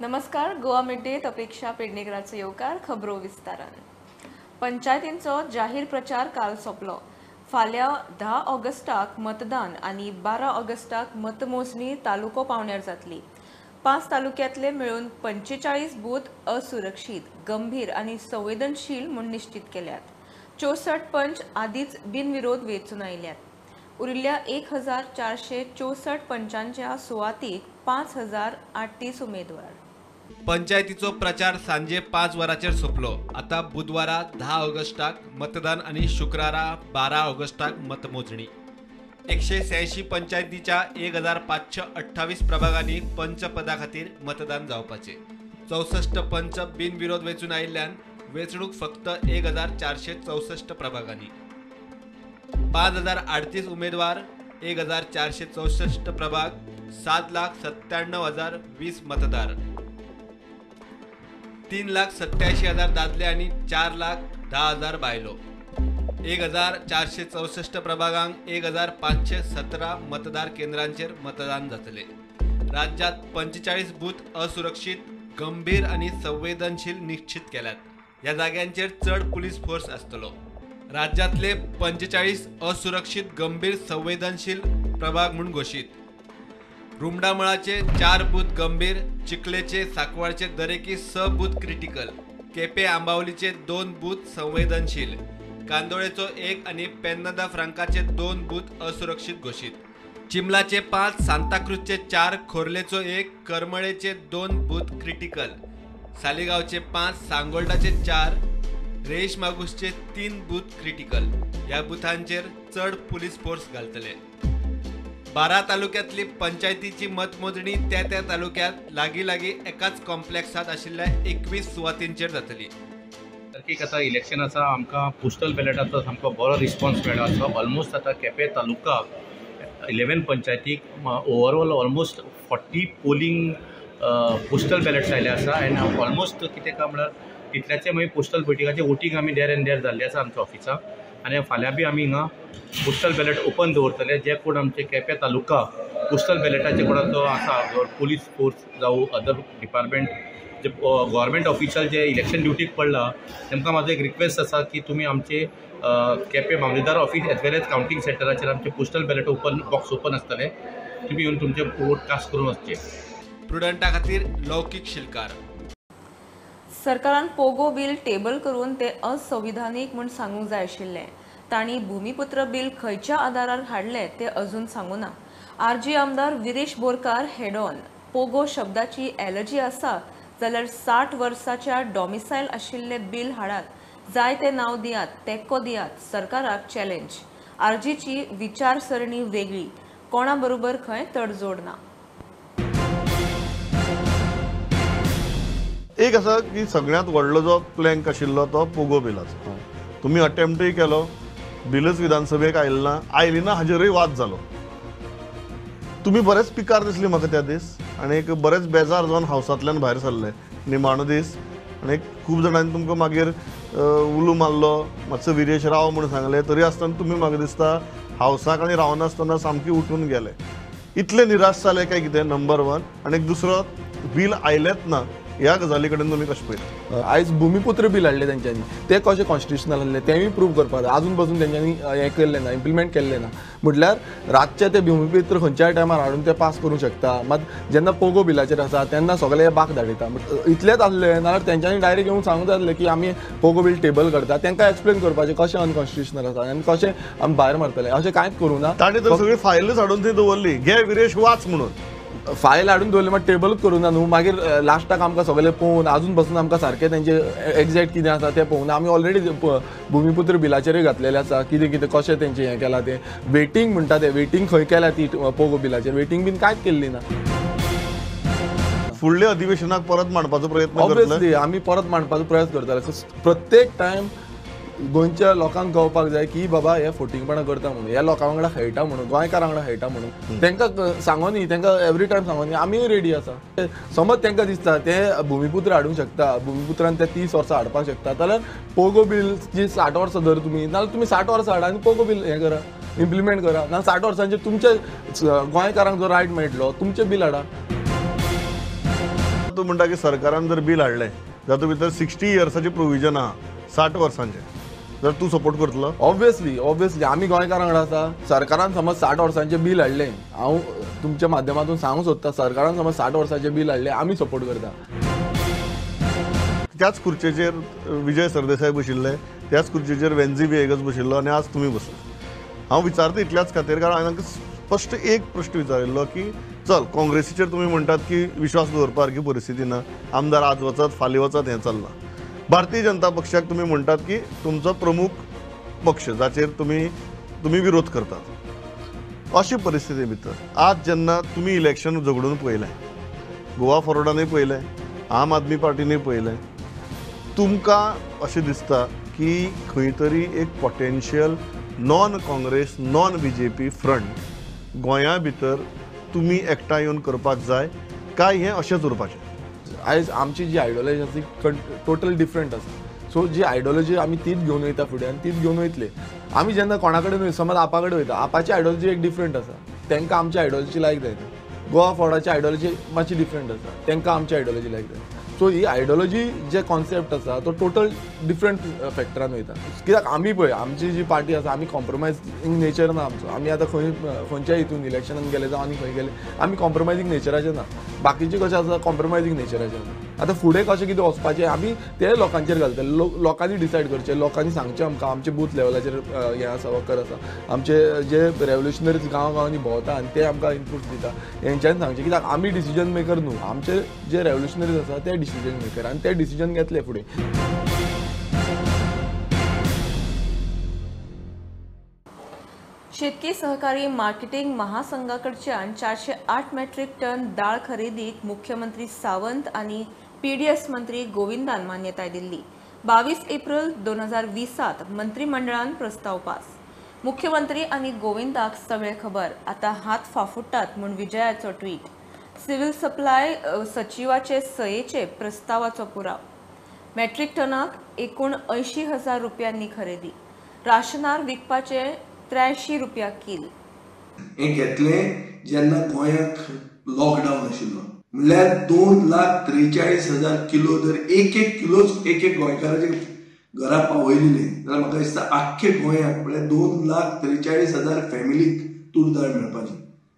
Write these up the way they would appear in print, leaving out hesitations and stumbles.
नमस्कार, गोवा मिड-डेत अपेक्षा पेडणेकराचो येवकार. खबरो विस्तारान. पंचायतींचो जाहीर प्रचार काल सोंपलो. फाल्यां 10 ऑगस्टाक मतदान आनी 12 ऑगस्टाक मतमोजणी तालुको पावंड्यार जातली. 5 तालुक्यांतले मेळून 45 बूथ असुरक्षीत, गंभीर आनी संवेदनशील म्हूण निश्चित केल्यात. 64 पंच आदींच बिनविरोध वेंचून आयल्यात. उरिल्ल्या 1464 पंचांच्या सुवातीक 5038 उमेदवार. पंचायतीचो प्रचार सांजे 5 वरांचेर सोंपलो. आता बुधवारा 10 ऑगस्टाक मतदान आनी शुक्रारा 12 ऑगस्टाक मतमोजणी. 186 पंचायतीच्या 1528 प्रभागांनी पंचपदा खातीर मतदान जावपाचे. 64 पंच बिनविरोध वेंचून आयिल्ल्यान वेंचणूक फक्त 1464 प्रभागांनी. 5038 उमेदवार, 1464 प्रभाग, 7,97,020 मतदार, 3,87,000 दादले आनी 4,10,000 बायलो. 1464 प्रभागांक 1517 मतदार केंद्रांचेर मतदान जातले. राज्यात 45 बूथ असुरक्षीत, गंभीर आनी संवेदनशील निश्चित केल्यात. ह्या जाग्यांचेर चड पुलीस फोर्स आसतलो. राज्यातले 45 असुरक्षीत, गंभीर, संवेदनशील प्रभाग म्हूण घोशीत. रुमडामळाचे 4 बूथ गंभीर, चिखलेचे, साकवाळचे दरेकी 6 बूथ क्रिटिकल, केपे आंबावलीचे 2 बूथ संवेदनशील, कांदोळेचो 1 आनी पेन्नादा फ्रांकाचे 2 बूथ असुरक्षीत घोशीत. चिमलाचे 5, सांताक्रूजचे 4, खोर्लेचो 1, करमळेचे 2 बूथ क्रिटिकल, सालिगांवचे 5, सांगोल्डाचे 4, रेईश मागूसचे 3 बूथ क्रिटिकल. ह्या बुथांचेर चड पुलीस फोर्स घालतले. 12 तालुक्यांतली पंचायतीची मतमोजणी त्या त्या तालुक्यात लागीं लागीं एकाच कॉम्प्लेक्सांत आशिल्ल्या 21 सुवातींचेर जातली. तारखेक आतां इलेक्शन आसा. आमकां पोस्टल बॅलेटाचो सामको बरो रिस्पॉन्स मेळ्ळो आसा. ऑलमोस्ट आतां केपें तालुका 11 पंचायतीक overall almost 40 polling postal ballots आयले आसा. एंड ऑलमोस्ट कितें काय म्हळ्यार तितल्याचे मागीर पोस्टल बॅलेटाचें वोटींग आमी there and there जाल्लें आसा आमच्या ऑफिसाक. आनी फाल्यां बी आमी हिंगा पोस्टल बॅलेट ओपन दवरतले. जे कोण आमचे केपें तालुका पोस्टल बॅलेटाचे कोणाचो आसा, पुलीस फोर्स जावं अदर डिपार्टमेंट जे गव्हर्मेंट ऑफिशियल जे इलेक्शन ड्युटीक पडला तेमकां म्हाजो एक रिक्वेस्ट आसा की तुमी आमचे केपें मामलेदार office as well as counting सेंटराचेर आमचे postal ballot open box open आसतले. तुमी येवन तुमचे वोट कास्ट करून वचचे. प्रुडंटा खातीर लौकीक शिलकार. सरकारान पोगो बील टेबल करून ते असंविधानीक म्हूण सांगूंक जाय आशिल्लें. तांणी भूमिपुत्र बील खंयच्या आदारार हाडलें तें अजून सांगू ना. आरजी आमदार विरेश बोरकार हेडॉन पोगो शब्दाची एलर्जी आसा जाल्यार 60 वर्साच्या डॉमिसायल आशिल्लें बील हाडात, जाय तें नांव दियात, तेंको दियात, सरकाराक चॅलेंज. आरजीची विचारसरणी वेगळी, कोणा बरोबर खंय तडजोड ना. एक आसा की सगळ्यांत व्हडलो जो प्लँक आशिल्लो तो पोगो बिलाचो. तुमी अटेम्प्टूय केलो, बिलच विधानसभेक आयलें ना, आयली ना हाजेरूय वाद जालो. तुमी बरेच पिकार दिसली म्हाका त्या दीस आनी एक बरेच बेजार जावन हावसांतल्यान भायर सरले निमाणो दीस. आनी खूब जाणांनी तुमकां मागीर उलो मारलो, मातसो विरेश राव म्हूण सांगलें, तरी आसतना तुमी म्हाका दिसता हावसाक आनी रावनासतना सामकी उठून गेले. इतले निराश जाले काय कितें, नंबर 1. आनी दुसरो, बील आयलेंच ना ह्या गजाली कडेन तुमी कशें पळयता? आयज भुमिपुत्र बील हाडलें तेंच्यांनी, तें कशें कॉन्स्टिट्युशनल आहलें तेंय प्रूव करपाक जाय. आजून पसून तेंच्यांनी हें केल्लें ना, इम्प्लिमेंट केल्लें ना. म्हटल्यार रातचें तें भुमिपुत्र खंयच्याय टायमार हाडून तें पास करूंक शकता. मात जेन्ना पोगो बिलाचेर आसा तेन्ना सगळे बाक धाडयता. इतलेंच आसलें नाल्यार तेंच्यांनी डायरेक्ट येवन सांगूंक जाय आसलें की आमी पोगो बील टेबल करता, तेंकां एक्सप्लेन करपाचें कशें अनकॉन्स्टिट्युशनल आसा आनी कशें आमी भायर मारतले. अशें कांयच करूं ना. तांणी तर सगळी फायलच हाडून थंय दवरली, घे विरेश वाच म्हणून. फायल हाडून दवरली मात टेबलूच करूं ना न्हू. मागीर लास्टाक आमकां सगळें पळोवन आजून बसून आमकां सारकें तेंचें एग्जॅक्ट कितें आसा तें पळोवना. आमी ऑलरेडी भुमिपुत्र बिलाचेरूय घातलेलें आसा कितें कितें कशें तेंचें हें केलां तें. वेटींग म्हणटा तें, वेटींग खंय केल्या ती पोगो बिलाचेर, वेटींग बीन कांयच केल्ली ना. फुडल्या अधिवेशनाक परत मांडपाचो प्रयत्न करतले? ऑब्वियसली आमी परत मांडपाचो प्रयत्न करतले. प्रत्येक टायम गोंयच्या लोकांक कळपाक जाय की बाबा हे फोटिंगपणां करता म्हणून, ह्या लोकां वांगडा खेळटा म्हणून, गोंयकारां वांगडा खेळटा म्हणून. तांकां सांगोनी, तांकां एवरी टायम सांगोनी आमीय रेडी आसा. समज तांकां दिसता ते भुमिपुत्र हाडूंक शकता, भुमिपुत्रान ते 30 वर्सां हाडपाक शकता, जाल्यार पोगो बील जी 60 वर्सां धर तुमी, नाल्यार तुमी 60 वर्सां हाडा आनी पोगो बील हें करा, इम्प्लिमेंट करा. नाल्यार 60 वर्सांचेर तुमचे गोंयकारांक जो रायट मेळटलो तुमचें बील हाडा. तूं म्हणटा की सरकारान जर बील हाडलें जातूंत भितर 60 इयर्साचें प्रोविजन आहा, 60 वर्सांचें, जर तूं सपोर्ट करतलो? ऑब्वियसली ऑब्वियसली आमी गोंयकारां वांगडा आसा. सरकारान समज 60 वर्सांचें बील हाडलें, हांव तुमच्या माध्यमांतून सांगूंक सोदता, सरकारान समज 60 वर्सांचें बील हाडलें आमी सपोर्ट करता. त्याच खुर्चेचेर विजय सरदेसाय बशिल्ले, त्याच खुर्चेचेर वेन्झी व्हिएगस बशिल्लो आनी आज तुमी बसले. हांव विचारता इतल्याच खातीर कारण हांवें तांकां स्पश्ट एक प्रश्न विचारिल्लो की चल काँग्रेसीचेर तुमी म्हणटात की विश्वास दवरपा सारकी परिस्थिती ना, आमदार आज वचत फाल्यां वचत हें चल्लां. भारतीय जनता पक्षाक तुमी म्हणटात की तुमचो प्रमुख पक्ष जाचेर तुमी विरोध करतात. अशी परिस्थिती भितर आज जेन्ना तुमी इलेक्शन झगडून पळयलें, गोवा फॉरवर्डानूय पळयलें, आम आदमी पार्टीनूय पळयलें, तुमकां अशें दिसता की खंय तरी एक potential non Congress non BJP front गोंया भितर तुमी एकठांय येवन करपाक जाय काय हें अशेंच उरपाचें? आयज आमची जी आयडियोलॉजी आसा ती टोटल डिफरंट आसा. सो जी आयडियोलॉजी आमी तीच घेवन वयता फुडें आनी तीच घेवन वयतले. आमी जेन्ना कोणा कडेन समज आपा कडेन वयता, आपाची आयडियोलॉजी एक डिफरंट आसा, तांकां आमची आयडियोलॉजी लायक जायना. गोवा फॉरवर्डाची आयडियोलॉजी मातशी डिफरंट आसा, तांकां आमची आयडियोलॉजी लायक जायना. सो ही आयडियोलॉजी जे कॉन्सेप्ट आसा तो टोटल डिफरंट फॅक्टरान वयता. कित्याक आमी पळय आमची जी पार्टी आसा आमी कॉम्प्रोमायजींग नेचर ना आमचो. आमी आतां खंय खंयच्या हितून इलेक्शनान गेले जावं आनी खंय गेले आमी कॉम्प्रोमायजींग नेचराचे ना. बाकीचे कशें आसा कॉम्प्रोमायजींग नेचराचे आसा. आतां फुडें कशें कितें वचपाचें आमी ते लोकांचेर घालतले, लोकांनी डिसायड करचें, लोकांनी सांगचें आमकां आमचे बूथ लेवलाचेर हें आसा वर्कर आसा, आमचे जे रेवोल्युशनरीज गांव गांवांनी भोंवता आनी ते आमकां इनपूट दिता, हेंच्यांनी सांगचें. कित्याक आमी डिसिजन मेकर न्हू, आमचे जे रेवोल्युशनरीज आसा ते डिसिजन मेकर आनी ते डिसिजन घेतले फुडें. शेतकी सहकारी मार्केटिंग महासंघाकडच्यान 408 मेट्रीक टन दाळ खरेदीक मुख्यमंत्री सावंत आनी पीडीएस मंत्री गोविंदान मान्यताय दिल्ली. 22 एप्रिल 2020 मंत्रिमंडळान प्रस्ताव पास. मुख्यमंत्री आनी गोविंदाक सगळे खबर, आतां हात फाफुडटात म्हूण विजयाचो ट्वीट. सिव्हिल सप्लाय सचिवाचे सयेचे प्रस्तावाचो पुराव. मेट्रीक टनाक एकूण 80,000 रुपयांनी खरेदी, राशनार विकपाचे 83 रुपया कील. हें घेतलें जेन्ना गोंयांत लॉकडावन आशिल्लो, म्हणल्यार 2,43,000 किलो जर एक एक किलोच एक एक गोंयकाराच्या घरा पावयलें जाल्यार म्हाका दिसता आख्खे गोंयांत म्हणल्यार 2,43,000 फॅमिलीक तूर दाळ मेळपाची.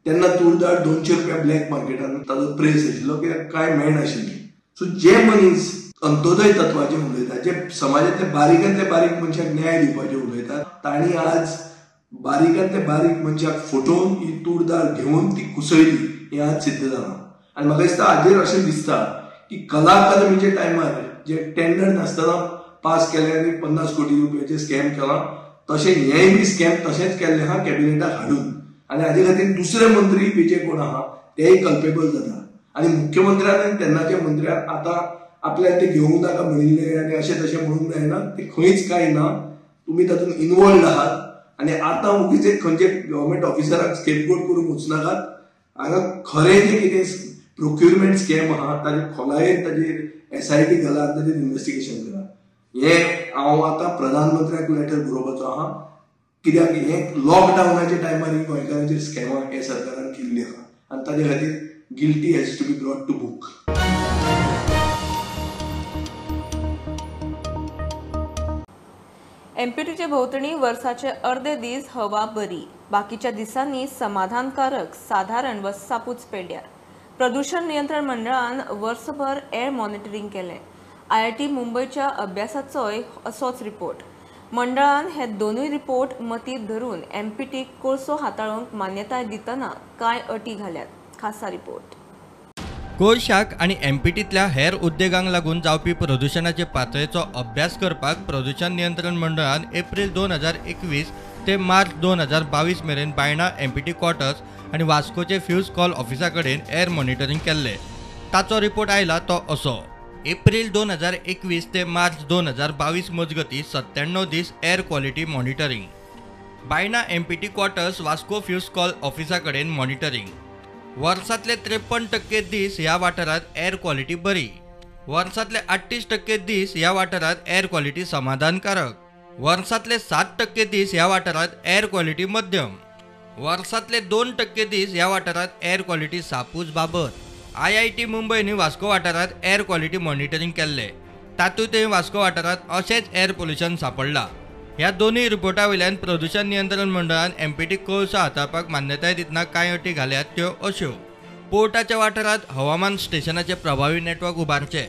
तेन्ना तूर दाळ 200 रुपया ब्लॅक मार्केटान ताजो प्रेस आशिल्लो, कित्याक कांय मेळनाशिल्लें. सो जे मनीस अंत्योदय तत्वाचें उलयतात, जे समाजांतले बारीकांतले बारीक मनशाक न्याय दिवपाचें उलयतात, तांणी आज बारीकांतले बारीक मनशाक फटोवन ही तूर दाळ घेवन ती कुसयली हें आज सिद्ध जालां. आनी म्हाका दिसता हाजेर अशें दिसता की कला अकादमीच्या टायमार जे टेंडर नासतना पास केले आनी 50 कोटी रुपयाचे स्कॅम केला, तशें हेंय बी स्कॅम तशेंच केल्लें आहा कॅबिनेटाक हाडून. आनी हाजे खातीर दुसरे मंत्री बी जे कोण आहा तेय कल्पेबल जाता. आनी मुख्यमंत्र्यान आनी तेन्नाच्या मंत्र्यान आतां आपल्याक ते घेवंक नाका म्हणिल्लें आनी अशें तशें म्हणूंक जायना, ते खंयच कांय ना, तुमी तातूंत इनवॉल्ड आहात. आनी आतां वगीच एक खंयचे गव्हर्मेंट ऑफिसराक स्केपगोट करूंक वचनाकात. हांगा खरें जें कितें प्रोक्युरमेंट स्कॅम आहा ताजे खोलायेन ताजेर SIT घाला आनी ताजेर इन्वेस्टिगेशन करा. हें हांव आतां प्रधानमंत्र्याक लेटर बरोवपाचो आहा, कित्याक हें लॉकडावनाच्या टायमार ही गोंयकारांचेर स्कॅमां हे सरकारान केल्ली आहा आनी ताजे खातीर guilty has to be brought to book. एमपीटीचे भोवतणी वर्साचे अर्दे दीस हवा बरी, बाकीच्या दिसांनी समाधानकारक, साधारण व सापूच पेड्यार. प्रदूषण नियंत्रण मंडळान वर्सभर एअर मॉनिटरींग केलें. IIT मुंबयच्या अभ्यासाचोय असोच रिपोर्ट. मंडळान हे दोनूय रिपोर्ट मतींत धरून एमपीटी कोळसो हाताळूंक मान्यताय दितना कांय अटी घाल्यात. खासा रिपोर्ट. कोळशाक आनी एमपीटींतल्या हेर उद्देगांक लागून जावपी प्रदुशणाचे पातळेचो अभ्यास करपाक प्रदुशण नियंत्रण मंडळान एप्रील 2021 ते मार्च 2022 मेरेन बायणा एमपीटी क्वॉर्टर्स आनी वास्कोचे फ्यूज कॉल ऑफिसा कडेन एअर मॉनिटरींग केल्लें. ताचो रिपोर्ट आयला तो असो. एप्रील 2021 ते मार्च 2022 मजगतीं 97 दीस air quality monitoring. Baina MPT quarters Vasco fuse call ऑफिसा कडेन मॉनिटरींग. वर्सांतले 53% दीस ह्या वाठारांत एअर क्वॉलिटी बरी. वर्सांतले 38% दीस ह्या वाठारांत एअर क्वॉलिटी समाधानकारक. वर्सांतले 7% दीस ह्या वाठारांत एअर क्वॉलिटी मध्यम. वर्सांतले 2% दीस ह्या वाठारांत एअर क्वॉलिटी सापूच बाबत. IIT मुंबयनी वास्को वाठारांत एअर क्वॉलिटी मॉनिटरींग केल्लें, तातूंतय वास्को वाठारांत अशेंच एअर पोल्युशन सांपडलां. ह्या दोनूय रिपोर्टा वयल्यान प्रदूशण नियंत्रण मंडळान एमपीटी कोळसो हाताळपाक मान्यताय दितना कांय अटी घाल्यात त्यो अश्यो. पोर्टाच्या वाठारांत हवामान स्टेशनाचें प्रभावी नेटवर्क उबारचें,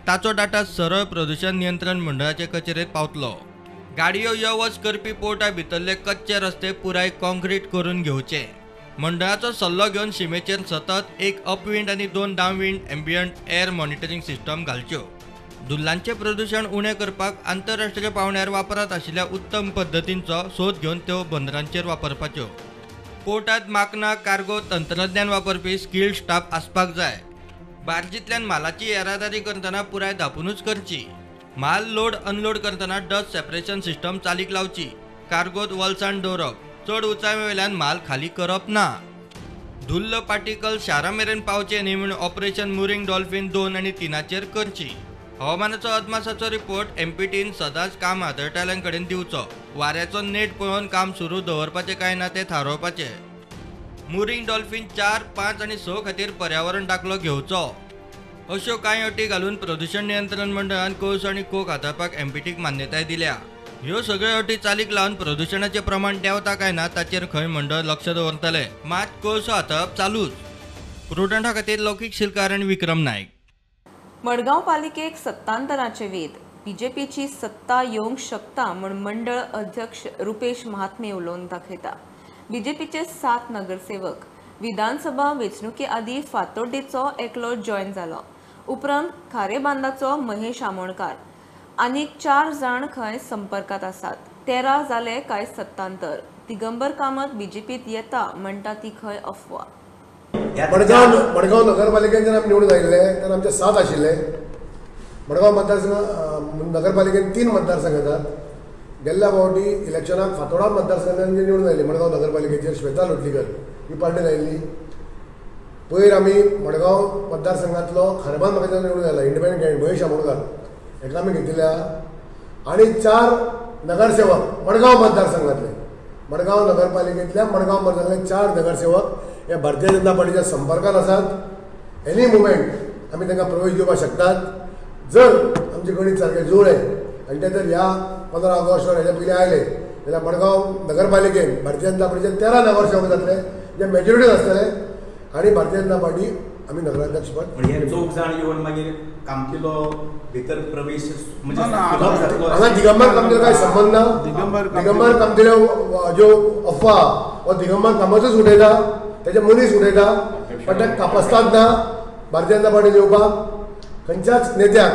ताचो डाटा सरळ प्रदूशण नियंत्रण मंडळाचे कचेरेंत पावतलो. गाडयो यो वच करपी पोर्टा भितरले कच्चे रस्ते पुराय कॉन्क्रीट करून घेवचे. मंडळाचो सल्लो घेवन शिमेचेर सतत एक अपविंड आनी 2 downwind ambient air monitoring system घालच्यो. धुल्लांचें प्रदूशण उणें करपाक आंतरराष्ट्रीय पांवड्यार वापरांत आशिल्ल्या उत्तम पद्दतींचो सोद घेवन त्यो बंदरांचेर वापरपाच्यो. पोर्टांत माकना कार्गो तंत्रज्ञान वापरपी स्किल्ड स्टाफ आसपाक जाय. बार्जींतल्यान मालाची येरादारी करतना पुराय धांपुनूच करची. माल लोड अनलोड करतना डस्ट सेपरेशन सिस्टम चालीक लावची. कार्गोत वलसाण दवरप, चड उंचाये वयल्यान माल खाली करप ना. धुल्ल पार्टिकल शारा मेरेन पावचे न्ही म्हूण ऑपरेशन मुरींग डॉल्फीन 2 आनी 3 करची. हवामानाचो अदमासाचो रिपोर्ट एमपीटीन सदांच काम हाताळटल्यां कडेन दिवचो. वाऱ्याचो नेट पळोवन काम सुरू दवरपाचें काय ना तें थारावपाचें. मुरींग डॉल्फीन 4, 5 आनी 6 खातीर पर्यावरण दाखलो घेवचो. अश्यो कांय अटी घालून प्रदूशण नियंत्रण मंडळान कोळसो आनी कोक हाताळपाक एमपीटीक मान्यताय दिल्या. ह्यो सगळ्यो अटी चालीक लावन प्रदूशणाचें प्रमाण देंवता काय ना ताचेर खंय मंडळ लक्ष दवरतलें. मात कोळसो हाताळप चालूच. प्रुडंटा खातीर लौकीक शिलकार आनी विक्रम नायक. मडगांव पालिकेक सत्तांतराचे वेध, बीजेपीची सत्ता येवंक शकता म्हूण मंडळ अध्यक्ष रुपेश महात्मे उलोवन दाखयता. बीजेपीचे 7 नगरसेवक विधानसभा वेंचणुके आदीं फातोड्डेचो एकलो जॉयन जालो, उपरांत खारेबांदाचो महेश आमोणकार आनीक 4 जाण खंय संपर्कांत आसात. 13 जाले काय सत्तांतर. दिगंबर कामत बीजेपीत येता म्हणटा ती खंय अफवा. मडगांव नगरपालिकेन जेन्ना आमी निवडून आयिल्ले तेन्ना आमचे 7 आशिल्ले. मडगांव मतदारसंघ नगरपालिकेन 3 मतदारसंघ येतात. गेल्ल्या फावटी इलेक्शनाक फातोडा मतदारसंघान निवडून आयली मडगांव नगरपालिकेचेर श्वेता लोटलीकर ही पार्टीन आयिल्ली. पयर आमी मडगांव मतदारसंघांतलो खारबान म्हाका निवडून आयला इंडिपेंडंट कॅन्डिडेट महेश आमोणकार हेका आमी घेतिल्ल्या. आनी 4 नगरसेवक मडगांव मतदारसंघांतले, मडगांव नगरपालिकेंतल्या मडगांव मतदारसंघांतले 4 नगरसेवक हे भारतीय जनता पार्टीच्या संपर्कात आसात. एनी मुमेंट आमी तांकां प्रवेश दिवपाक शकतात जर आमचें गणीत सारकें जुळ्ळें. आनी ते जर ह्या 15 ऑगस्ट हेच्या पयलीं आयले जाल्यार मडगांव नगरपालिकेन भारतीय जनता पार्टीचे 13 नगरसेवक जातले जे मेजॉरिटीन आसतले आनी भारतीय जनता पार्टी आमी नगराध्यक्षपद. हे 4 जाण येवन मागीर कामतीलो भितर प्रवेश म्हणजे हांगा दिगंबर कामतीलो कांय संबंद ना. दिगंबर कामतीलो ज्यो अफवा हो दिगंबर कामतूच उडयता, तेजे मनीस उडयता, पण ते कापस्तात ना भारतीय जनता पार्टी येवपाक. खंयच्याच नेत्याक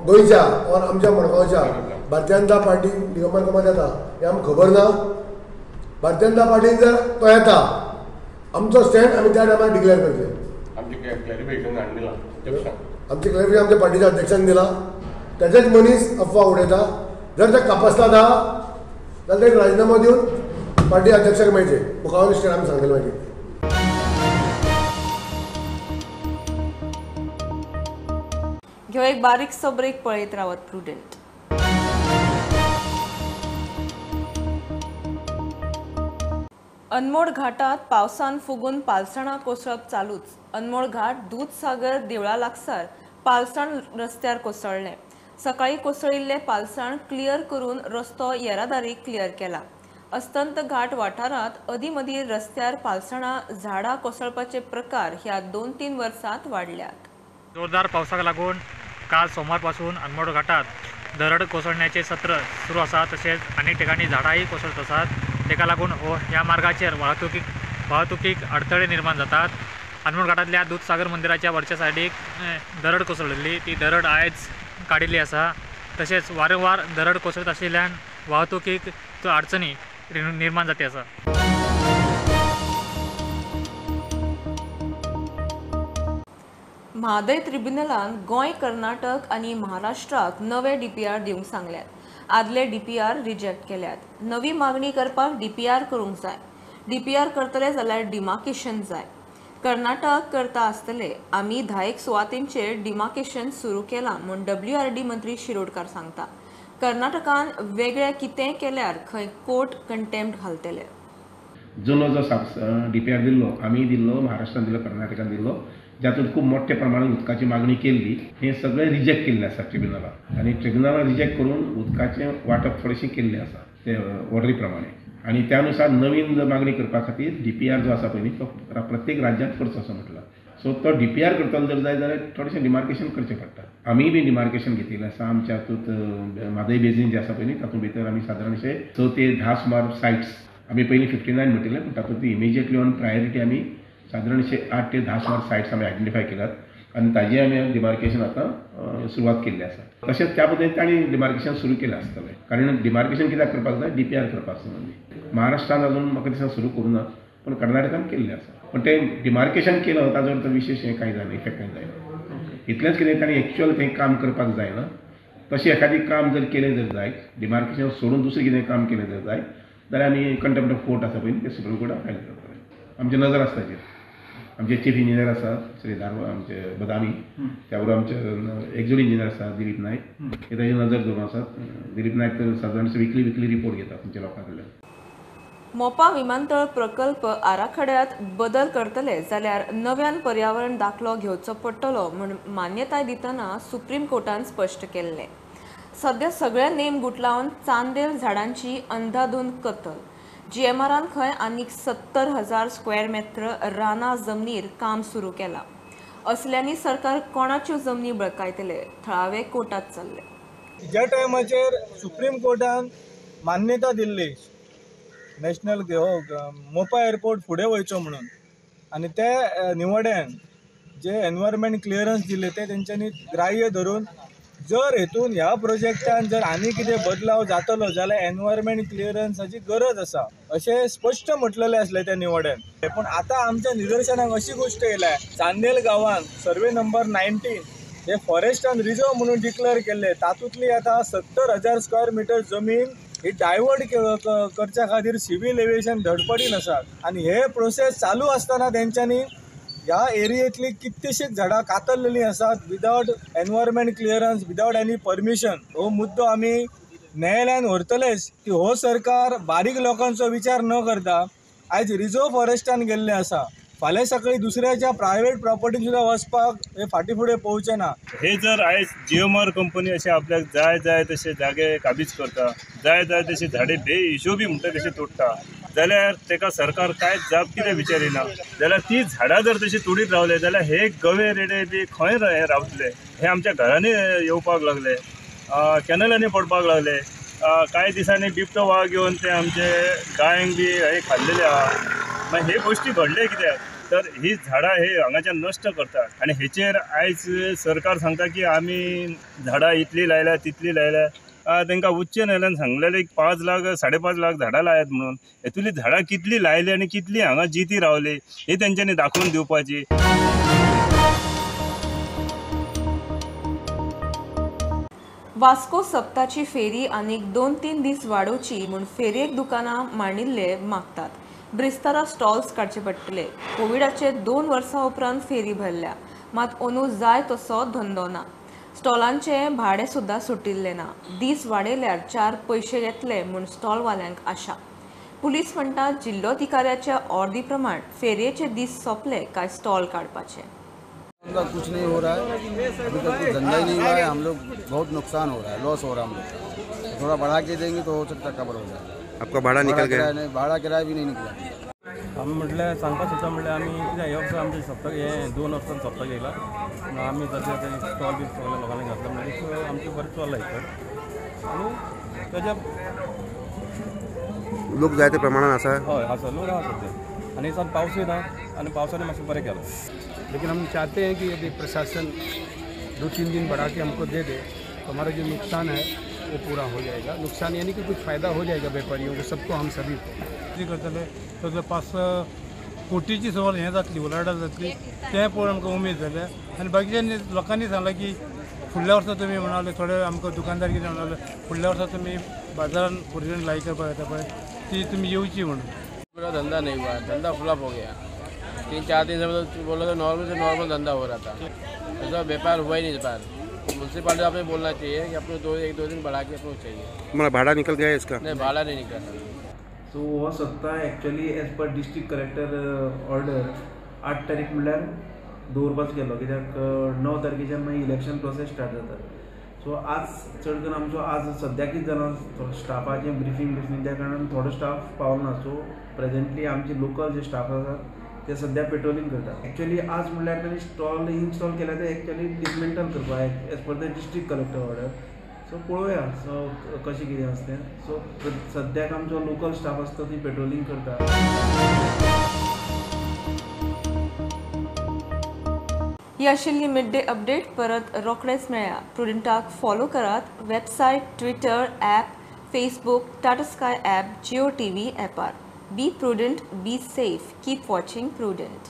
गोंयच्या ऑर आमच्या मडगांवच्या भारतीय जनता पार्टी दिगंबर कामत येता हें आमकां खबर ना. भारतीय जनता पार्टीन जर तो येता आमचो स्टँड आमी त्या टायमार डिक्लेअर करतले. आमचें क्लॅरिफिकेशन आमच्या पार्टीच्या अध्यक्षान दिलां. तेजेच मनीस अफवा उडयता. जर ते कापस्तात आहा जाल्यार ते राजिनामो दिवन पार्टी अध्यक्षाक मेळचे मुखावयलो स्टँड आमी सांगतले मागीर. घेव एक बारीकसो ब्रेक, पळयत रावत प्रुडंट. अनमोड घाटात पावसान फुगून पालसणां कोसळप चालूच. अनमोड घाट दूधसागर देवळा लागसार पालसण रस्त्यार कोसळ्ळें. सकाळी कोसळिल्लें पालसण क्लियर करून रस्तो येरादारी क्लियर केला. अस्तंत घाट वाठारांत अदीं मदीं रस्त्यार पालसणां झाडां कोसळपाचे प्रकार ह्या 2-3 वर्सांत वाडल्यात. जोरदार पावसाक लागून काल सोमारपासून अनमोड घाटात दरड कोसळण्याचे सत्र सुरू आसा. तशेंच अनेक ठिकाणी झाडांय कोसळत आसात. ताका लागून हो ह्या मार्गाचेर वाहतुकीक अडथळे निर्माण जातात. अनमोड घाटांतल्या दूधसागर मंदिराच्या वरच्या सायडीक दरड कोसळिल्ली, ती दरड आयज काडिल्ली आसा. तशेंच वारंवार दरड कोसळत आशिल्ल्यान वाहतुकीक अडचणी निर्माण जाती आसा. म्हादय ट्रिब्युनलान गोंय, कर्नाटक आनी महाराष्ट्राक नवे डीपीआर दिवंक सांगल्यात. आदले डीपीआर रिजेक्ट केल्यात. नवी मागणी करपाक डीपीआर करूंक जाय. डीपीआर करतले जाल्यार डिमार्केशन जाय. कर्नाटक करता आसतले. आमी 10 सुवातींचेर डिमार्केशन सुरू केलां म्हूण WRD मंत्री शिरोडकार सांगता. कर्नाटकान वेगळें कितेंय केल्यार खंय कोर्ट कंटेम्प्ट घालतले. जुनो जो डीपीआर दिल्लो, आमी दिल्लो, महाराष्ट्रान दिल्लो, कर्नाटकान दिल्लो, जातूंत खूब मोठ्या प्रमाणात उदकाची मागणी केल्ली, हें सगळें रिजेक्ट केल्लें आसा ट्रिब्युनलान आनी ट्रिब्युनलान रिजेक्ट करून उदकाचें वांटप थोडेशें केल्लें आसा ते ऑर्डरी प्रमाणे आनी त्या नुसार नवीन मागणी करपा खातीर डीपीआर जो आसा पळय न्ही तो प्रत्येक राज्यांत करचो असो म्हटला. सो तो डीपीआर करतलो जर जाय जाल्यार थोडेशें डिमार्केशन करचें पडटा. आमीय बी डिमार्केशन घेतिल्लें आसा. आमच्या हातूंत म्हादय बेजीन जें आसा पळय न्ही तातूंत भितर आमी सादारणशे 6 ते 10 सुमार सायट्स आमी पयलीं 59 म्हटिल्लें, पूण तातूंत इमिजिएटली ऑन प्रायोरिटी आमी सादारणशे 8 ते 10 सुमार सायट्स आमी आयडेंटिफाय केल्यात आनी ताजें आमी डिमार्केशन आतां सुरवात केल्ली आसा. तशेंच त्या पद्दतीन तांणी डिमार्केशन सुरू केलें आसतलें, कारण डिमार्केशन कित्याक करपाक जाय, डीपीआर करपाक संबंदी. महाराष्ट्रान अजून म्हाका दिसता सुरू करूं ना, पूण कर्नाटकान केल्लें आसा. पूण तें डिमार्केशन केलं ताजो अर्थ विशेश हें कांय जायना, इफेक्ट कांय जायना. इतलेंच कितें तांणी एक्चुअल तें काम करपाक जायना. तशें एखादें काम जर केलें जर जायत, डिमार्केशन सोडून दुसरें कितें काम केलें जर जायत जाल्यार आमी कंटेम्प्ट ऑफ कोर्ट आसा पळय न्ही तें सुप्रीम कोर्टान फायल करतले. आमची नजर आसता ताचेर. आमचे चीफ इंजिनियर आसा श्री धारवा आमचे बदामी, त्या बरोबर आमचे एक्झिक्युटिव्ह इंजिनियर आसा दिलीप नायक, हे ताजी नजर दवरून आसात. दिलीप नायक तर सादारण विकली रिपोर्ट घेता तुमच्या लोकां कडल्यान. मोपा विमानतळ प्रकल्प आराखड्यात बदल करतले जाल्यार नव्यान पर्यावरण दाखलो घेवचो पडटलो म्हूण मान्यताय दितना सुप्रीम कोर्टान स्पश्ट केल्लें. सद्या सगळे नेम गुटलावन चांदेल झाडांची अंधाधुंद कत्तल. जीएमआरान खंय आनीक 70,000 स्क्वेअर मेत्र राना जमनीर काम सुरू केलां. असल्यांनी सरकार कोणाच्यो जमनी बळकायतले, थळावे कोर्टात चल्ले. ज्या टायमाचेर सुप्रीम कोर्टान मान्यता दिल्ली नॅशनल मोपा एअरपोर्ट फुडें वयचो म्हणून, आनी ते निवड्यान जे एनवायरमेंट क्लियरन्स दिले ते तेंच्यांनी ग्राह्य धरून जर हेतून ह्या प्रोजेक्टान जर आनी कितें बदलाव जातलो जाल्यार एनवायरमेंट क्लियरन्साची गरज आसा अशें स्पश्ट म्हटलेलें आसलें त्या निवड्यान. पूण आतां आमच्या निदर्शनाक अशी गोश्ट येयल्या, चांदेल गांवांत सर्वे नंबर 19 हे फॉरेस्टान रिजर्व म्हणून डिक्लेअर केल्ले, तातूंतली आतां 70,000 स्क्वेअर मिटर जमीन ही डायवर्ट करच्या खातीर सिव्हील एविएशन धडपडीन आसात. आनी हे प्रोसेस चालू आसतना तेंच्यांनी ह्या एरियेंतली कितलीशींच झाडां कातरलेलीं आसात without environment clearance, without any permission. हो मुद्दो आमी न्यायालयान व्हरतलेच की हो सरकार बारीक लोकांचो विचार न करता आयज रिजर्व फॉरेस्टान गेल्लें आसा, फाल्यां सकाळीं दुसऱ्याच्या प्रायवेट प्रॉपर्टीन सुद्दां वचपाक हे फाटीं फुडें पळोवचें ना. हे जर आयज जीएमआर कंपनी अशें आपल्याक जाय जाय तशे जागे काबीज करता, जाय जाय तशे झाडे बेहिशोबी म्हणटा तशें तोडटा जाल्यार ताका सरकार कांय जाप कितें विचारिना. जाल्यार ती झाडां जर तशी तोडीत रावले जाल्यार हे गवे रेडे बी खंय रावतले, हे आमच्या घरांनी येवपाक लागले, कॅनलांनी पडपाक लागले. कांय दिसांनी बिबटो वाग येवन ते आमचे गायंक बी हे खाल्लेले आहा. मागीर हे गोश्टी घडले कित्याक तर ही झाडां हे हांगाच्यान नश्ट करतात. आनी हेचेर आयज सरकार सांगता की आमी झाडां इतली लायल्या तितली लायल्या, तांकां उच्च न्यायालयान सांगलेलें 5 लाख 5.5 लाख झाडां लायात म्हणून, हेतुली झाडां कितली लायली आनी कितली हांगा जिती रावली ही तेंच्यांनी दाखोवन दिवपाची. वास्को सप्ताची फेरी आनीक 2-3 दीस वाडोवची म्हूण फेरयेक दुकानां मांडिल्ले मागतात. ब्रिस्तारा स्टॉल्स काडचे पडटले. कोविडाचे 2 वर्सां उपरांत फेरी भरल्या, मात अंदू जाय तसो धंदो ना. स्टॉलांचें भाडें सुद्दां सुटिल्लें ना. दीस वाडयल्यार 4 पयशे येतले म्हूण स्टॉलवाल्यांक आशा. पुलीस म्हणटा जिल्लोधिकाऱ्याच्या ऑर्दी प्रमाण फेरयेचे दीस सोंपले काय स्टॉल काडपाचे. कुछ नहीं हो रहा है, अभी तक कुछ धंधा ही नहीं हुआ है. हम लोग बहुत नुकसान हो रहा है, लॉस हो रहा है हम लोग. थोड़ा बढ़ा के देंगे तो हो सकता है कवर हो जाए. आपका भाड़ा निकल गया? नहीं, भाड़ा किराया भी नहीं निकला. आमी म्हटल्यार सांगपाक सोदता म्हटल्यार आमी कित्याक हे वर्सा आमचें सप्तक हें 2 वर्सां सप्तक येयला, पूण आमी सद्या तें स्टॉल बी सगळ्या लोकांनी घातला म्हणटकीर आमचें बरें चल्लां इकड. आनी तेज्या लोक जाय त्या प्रमाणान आसा. हय आसा, लोक आसा सद्या. आनी हे पावसूय ना आनी पावसाने मातशें बरें केलां. लेकिन हम चाहते हैं कि यदि प्रशासन 2-3 दिन बढ़ा के हमको दे दे तो हमारा जो नुकसान है वो पूरा हो जाएगा. नुकसान यानी कि कुछ फ़ायदा हो जाएगा व्यापारियों को, सबको, हम सभी को. करतले तसो 5-6 कोटीची सुमार हें जातली, उलाढाल जातली तें पळोवन आमकां उमेद जाल्या. आनी बाकीच्या लोकांनी सांगलां की फुडल्या वर्सा तुमी म्हणाले, थोडे आमकां दुकानदार कितें म्हणाले, फुडल्या वर्सा तुमी बाजारान भुरग्यांक लाय करपाक येता पळय ती तुमी येवची म्हणून. मेरा धंधा नहीं हुआ, धंधा फ्लॉप हो गया. 3-4 दिन से बोला तो नॉर्मल से नॉर्मल धंधा हो रहा था, ऐसा व्यापार हुआ ही नहीं इस बार. म्यूनसिपालिटी आपने बोलना चाहिए कि अपने 1-2 दिन बढ़ा के अपने चाहिए. तुम्हारा भाड़ा निकल गया है इसका? नहीं, भाड़ा नहीं निकला. सो हो सप्ता actually as per district collector order 8 तारीख म्हणल्यार दवरपाचो केलो कित्याक 9 तारखेच्यान मागीर इलेक्शन प्रोसेस स्टार्ट जाता. सो आज चड करून आमचो आज सद्याक कितें जालां स्टाफाचें ब्रिफींग त्या कारणान थोडो स्टाफ पावलो ना. सो प्रेजेंटली आमचे लोकल जे स्टाफ आसात ते सद्या पेट्रोलिंग करतात. एक्चुअली आज म्हणल्यार तांणी स्टॉल इन्स्टॉल केल्या ते एक्चुअली डिसमेंटल करपाक as per the district collector order. So पळोवया सो कशें कितें आसा तें. सो सद्याक आमचो लोकल स्टाफ आसता ती पेट्रोलिंग करता. ही आशिल्ली मिड डे अपडेट. परत रोखडेच मेळया. प्रुडंटाक फॉलो करात website, Twitter, app, Facebook, Tata Sky app, Jio TV ॲपार. Be prudent, be safe, keep watching Prudent.